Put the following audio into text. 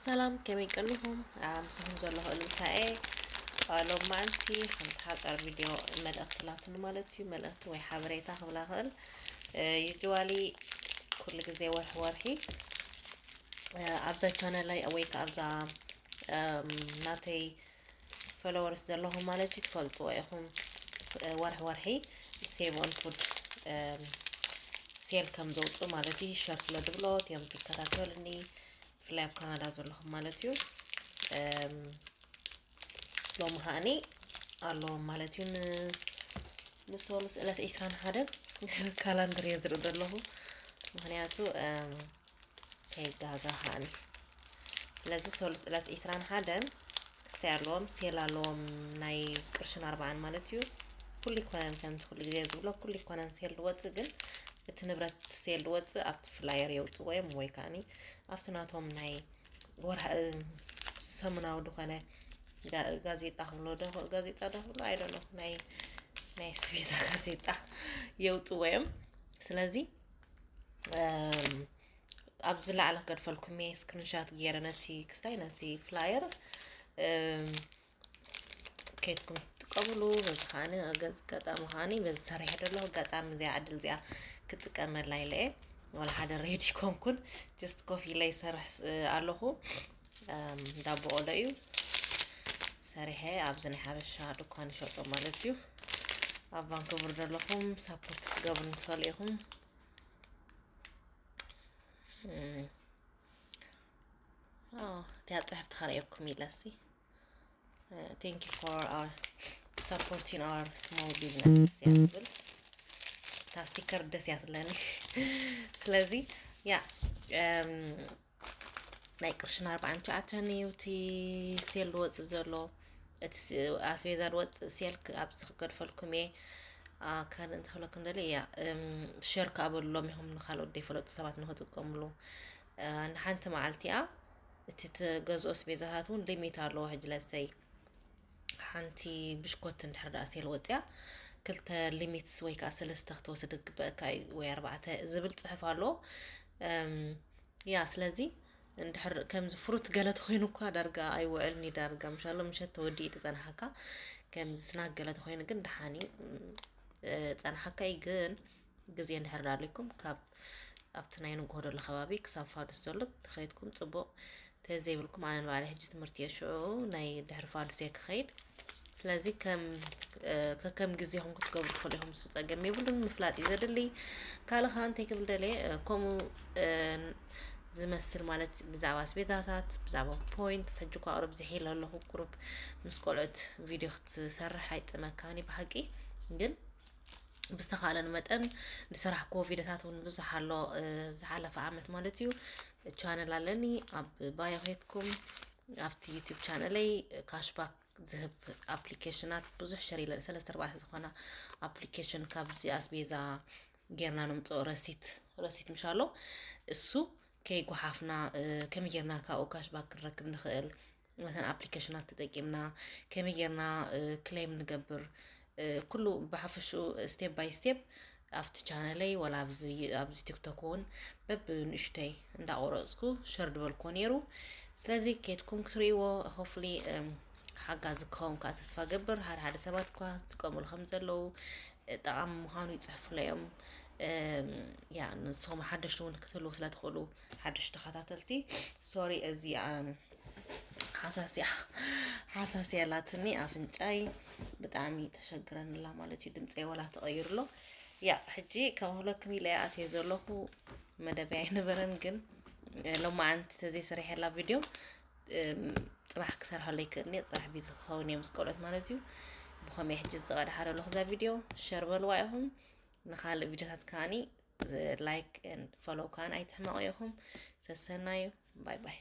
ሰላም፣ ከመይ ቀኒኹም? ኣብ ምስኹም ዘለኹ እልልታኤ። ሎማዓንቲ ሓንቲ ሓጻር ቪድዮ መልእኽቲ ላትኒ ማለት እዩ። መልእኽቲ ወይ ሓበሬታ ክብላ ክእል። ዩጅዋሊ ኩሉ ግዜ ወርሒ ወርሒ ኣብዛ ቻነለይ ወይ ከዓ ኣብዛ ናተይ ፎሎወርስ ዘለኹም ማለት እዩ ትፈልጥዎ ኢኹም። ወርሒ ወርሒ ሴቭ ኦን ፉድ ሴል ከም ዘውፅኡ ማለት እዩ። ሸር ስለ ድብሎ እቲኦም ትከታተሉኒ ብፍላይ ኣብ ካናዳ ዘለኹም ማለት እዩ። ሎሚ ከዓኒ ኣለዎም ማለት እዩ። ንሶሉስ ዕለት ዕስራን ሓደን ካላንደር እየ ዝርኢ ዘለኹ፣ ምክንያቱ ከይጋጋ ከዓኒ። ስለዚ ሶሉስ ዕለት ዕስራን ሓደን ክስታይ ኣለዎም፣ ሴል ኣለዎም፣ ናይ ቅርሽን ኣርባዓን ማለት እዩ። ኩሉ ይኮነን ከምዚ ኩሉ ግዜ ዝብሎ ኩሉ ይኮነን ሴል ዝወፅእ፣ ግን እቲ ንብረት ሴል ዝወፅእ ኣብቲ ፍላየር የውፅዎ እዮም ወይ ከዓኒ ኣብቲ ናቶም ናይ ወርሒ ሰሙናዊ ዝኾነ ጋዜጣ ክብሎ ዶ ጋዜጣ ዶ ክብሎ ኣይደኖ ናይ ናይ ስቤዛ ጋዜጣ የውፅዎ እዮም። ስለዚ ኣብዚ ላዕሊ ክገድፈልኩም እየ ስክሪንሻት ገይረ ነቲ ክስታይ ነቲ ፍላየር ከይድኩም ትጥቀምሉ። በዚ ከዓኒ ገጣሚ ከዓኒ በዚ ሰሪሐ ደለኹ። ኣጋጣሚ እዚኣ ዕድል እዚኣ ክጥቀመላ ኢለ እየ። ዋላ ሓደ ሬዲ ኮንኩን፣ ጀስት ኮፊ ኢለ ይሰርሕ ኣለኹ። ዳቦ ቆሎ እዩ ሰሪሐ ኣብዚ ናይ ሓበሻ ድኳን ይሸጦ ማለት እዩ። ኣብ ቫንኩቨር ዘለኹም ሳፖርት ክትገብሩ ትኽእሉ ኢኹም። እቲያ ፅሕፍቲ ከርእየኩም ኢለሲ። Thank you for our supporting our small business እያ ትብል። እታ ስቲከር ደስ እያ ትብለኒ። ስለዚ ያ ናይ ቅርሽን ኣርባዓን ትሽዓተን እዩ እቲ ሴል ዝወፅእ ዘሎ። እቲ ኣስቤዛ ዝወፅእ ሴል ኣብዚ ክገድፈልኩም እየ። ካልእ እንተክለኩም ደሊ እያ ሸር ከዓ በልሎም ኢኹም ንካልኦት ዘይፈለጡ ሰባት ንክጥቀምሉ። ንሓንቲ መዓልቲ እያ እቲ ትገዝኦ ኣስቤዛታት እውን ሊሚት ኣለዎ። ሕጂ ለሰይ ሓንቲ ብሽኮት እንድሕር ደኣ ሴል ወፅያ ክልተ ሊሚትስ ወይ ከዓ ሰለስተ ክትወስድ ዝግበአካ እዩ ወይ ኣርባዕተ ዝብል ፅሑፍ ኣሎ። ያ ስለዚ እንድሕር ከምዚ ፍሩት ገለ ተኮይኑ እኳ ዳርጋ ኣይውዕልን እዩ። ዳርጋ ምሻሎ ምሸት ተወዲኡ ዝፀንሓካ ከምዚ ስናክ ገለ ተኮይኑ ግን ደሓን እዩ። ፀንሓካ እዩ ግን ግዜ እንድሕር ዳሊኩም ካብ ኣብቲ ናይ ንግሆ ደሎ ከባቢ ክሳብ ፋዱስ ዘሎ ተኸይድኩም ፅቡቕ። ተዘይብልኩም ኣነ ንባዕለ ሕጂ ትምህርቲ እየ ሽዑ ናይ ድሕሪ ፋዱስ እየ ክኸይድ። ስለዚ ከም ከከም ግዜኹም ክትገብሩ ትኽእሉ ኢኹም። እሱ ፀገም የብሉን። ምፍላጥ እዩ ዘድሊ። ካልእ ከዓ እንታይ ክብል ደልየ ከምኡ ዝመስል ማለት ብዛዕባ ኣስቤዛታት ብዛዕባ ፖይንት ሕጂ እኳ ቅርብ ዝሒለ ኣለኹ። ቁሩብ ምስ ቆልዑት ቪድዮ ክትሰርሕ ኣይጥመካኒ ብሓቂ ግን ብዝተኻእለኒ መጠን ዝሰራሕክዎ ቪድዮታት እውን ብዙሕ ኣሎ። ዝሓለፈ ዓመት ማለት እዩ ቻነል ኣለኒ ኣብ ባዮ ኬድኩም ኣብቲ ዩቲብ ቻነለይ ካሽባክ ዝህብ ኣፕሊኬሽናት ብዙሕ ሸር ኢለ ሰለስተ ኣርባዕተ ዝኾና ኣፕሊኬሽን ካብዚ ኣስቤዛ ጌርና ንምፅኦ ረሲት ረሲት ምሻሎ እሱ ከይጓሓፍና ከመይ ጌርና ካብኡ ካሽባክ ክንረክብ ንኽእል መተን ኣፕሊኬሽናት ተጠቂምና ከመይ ጌርና ክሌም ንገብር ኩሉ ብሓፈሽኡ ስቴፕ ባይ ስቴፕ ኣብቲ ቻነለይ ወላ ኣብዚ ቲክቶክ እውን በብ ንእሽተይ እንዳቆረፅኩ ሸር ድበልኩዎ ነይሩ። ስለዚ ኬድኩም ክትርእይዎ ሆፍሊ ሓጋዚ ክኸውን ከዓ ተስፋ ገብር። ሓደ ሓደ ሰባት እኳ ዝጥቀሙሉ ከም ዘለዉ ጠቓሚ ምዃኑ ይፅሕፉለይ እዮም። ያ ንስኹም ሓደሽቲ እውን ክትህልዉ ስለ ትኽእሉ ሓደሽቲ ተኸታተልቲ ሶሪ እዚ ሓሳስያ ሓሳስያ ኣላትኒ ኣፍንጫይ ብጣዕሚ ተሸግረንላ ማለት እዩ። ድምፀይ ወላ ተቐይሩ ኣሎ። ያ ሕጂ ከም ክብለኩም ኢለ እየ ኣትየ ዘለኹ መደበይ ኣይነበረን ግን ሎማዓንቲ ተዘይሰሪሐላ ቪድዮ ፅባሕ ክሰርሐሉ ይክእል እየ። ፅባሕ ቢዚ ክኸውን እየ ምስ ቆልዑት ማለት እዩ። ብኸመይ ሕጂ ዝፀቐዳሓ ዘለኹ እዛ ቪድዮ ሸር በልዋ ኢኹም። ንካልእ ቪድዮታት ከዓኒ ላይክ ፎሎው ከዓን ኣይትሕመቑ ኢኹም። ሰሰናዩ ባይ ባይ።